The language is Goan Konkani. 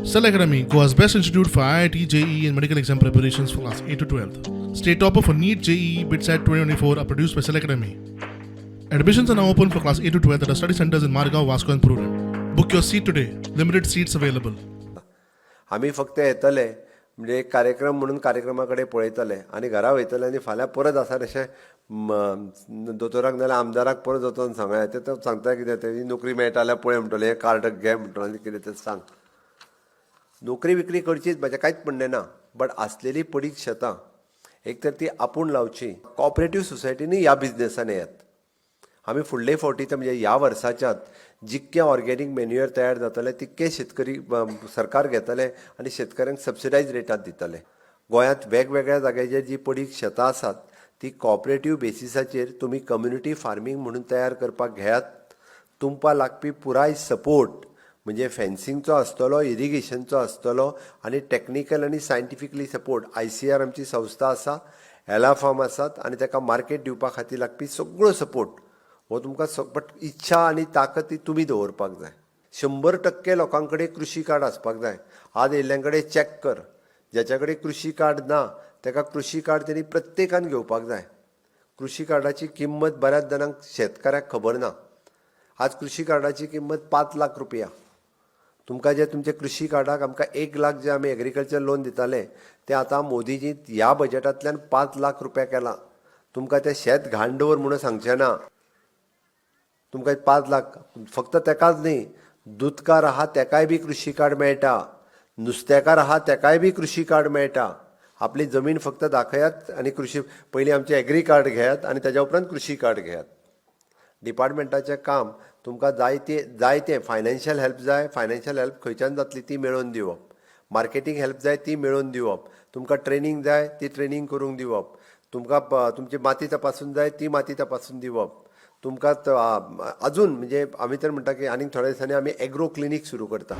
Cell Academy, Goa's best institute for IIT, JEE, and medical exam preparations for class 8 to 12. State topper for NEET, JEE, BITSAT 2024 are produced by Cell Academy. Admissions are now open for class 8 to 12 at our study centers in Margao, Vasco, and Prudent. Book your seat today. Limited seats available. आमी फक्त येतले म्हणजे एक कार्यक्रम म्हणून कार्यक्रमा कडेन पळयतले आनी घरा वयतले आनी फाल्यां परत आसा तशें दोतोराक नाजाल्यार आमदाराक परत वचोन सांगया. ते तो सांगता कितें तें, नोकरी मेळटा जाल्यार पळय म्हणटले, हें कार्ड घे म्हणटलो आनी कितें तें सांग. नोकरी विकरी करचीच, म्हाजें कांयच म्हणणें ना, बट आसलेली पडीक शेतां एक तर ती आपूण लावची. कॉपरेटीव सोसायटीनी ह्या बिजनेसान येयात. आमी फुडले फावटी तर म्हणजे ह्या वर्साच्यात जितकें ऑर्गेनीक मेन्युअर तयार जातलें तितकें शेतकरी सरकार घेतले आनी शेतकऱ्यांक सबसिडायज रेटात दितले. गोंयांत वेगवेगळ्या जाग्याचेर जी पडीक शेतां आसात ती कॉपरेटीव बेसिसाचेर तुमी कम्युनिटी फार्मींग म्हणून तयार करपाक घेयात. तुमकां लागपी पुराय सपोर्ट म्हणजे फेन्सिंगचो आसतलो, इरिगेशनचो आसतलो आनी टॅक्निकल आनी सायंटिफिकली सपोर्ट. आयसीआर आमची संस्था आसा, एला फार्म आसात आनी ताका मार्केट दिवपा खातीर लागपी सगळो सपोर्ट हो तुमकां. बट इच्छा आनी ताकद ती तुमी दवरपाक जाय. 100% लोकां कडेन कृशी कार्ड आसपाक जाय. आज येयल्ल्यां कडेन चॅक कर, ज्याच्या कडेन कृशी कार्ड ना ताका कृशी कार्ड तेणी प्रत्येकान घेवपाक जाय. कृशी कार्डाची किंमत बऱ्याच जाणांक, शेतकाऱ्याक खबर ना. आज कृशी कार्डाची किंमत 5 लाख रुपया. तुमकां जे तुमचे कृशी कार्डाक आमकां 1 लाख जे आमी एग्रीकल्चर लोन दिताले ते आतां मोदीजी ह्या बजेटांतल्यान 5 लाख रुपया केला. तुमकां तें शेत घाण दवर म्हणून सांगचें ना. तुमकां 5 लाख फक्त तेकाच न्ही, दुदकार आहा तेकाय बी कृशी कार्ड मेळटा, नुस्तेकार आहा तेकाय बी कृशी कार्ड मेळटा. आपली जमीन फक्त दाखयात आनी कृशी, पयलीं आमचें एग्री कार्ड घेयात आनी तेज्या उपरांत कृशी कार्ड घेयात. डिपार्टमेंटाचें काम तुमकां जायते जायते फायनान्शियल हेल्प जाय, फायनान्शियल हेल्प खंयच्यान जातली ती मेळोवन दिवप, मार्केटींग हेल्प जाय ती मेळोवन दिवप, तुमकां ट्रेनींग जाय ती ट्रेनींग करूंक दिवप, तुमकां तुमची माती तपासून जाय ती माती तपासून दिवप. तुमकां अजून म्हणजे आमी तर म्हणटा की आनीक थोड्या दिसांनी आमी एग्रो क्लिनीक सुरू करता.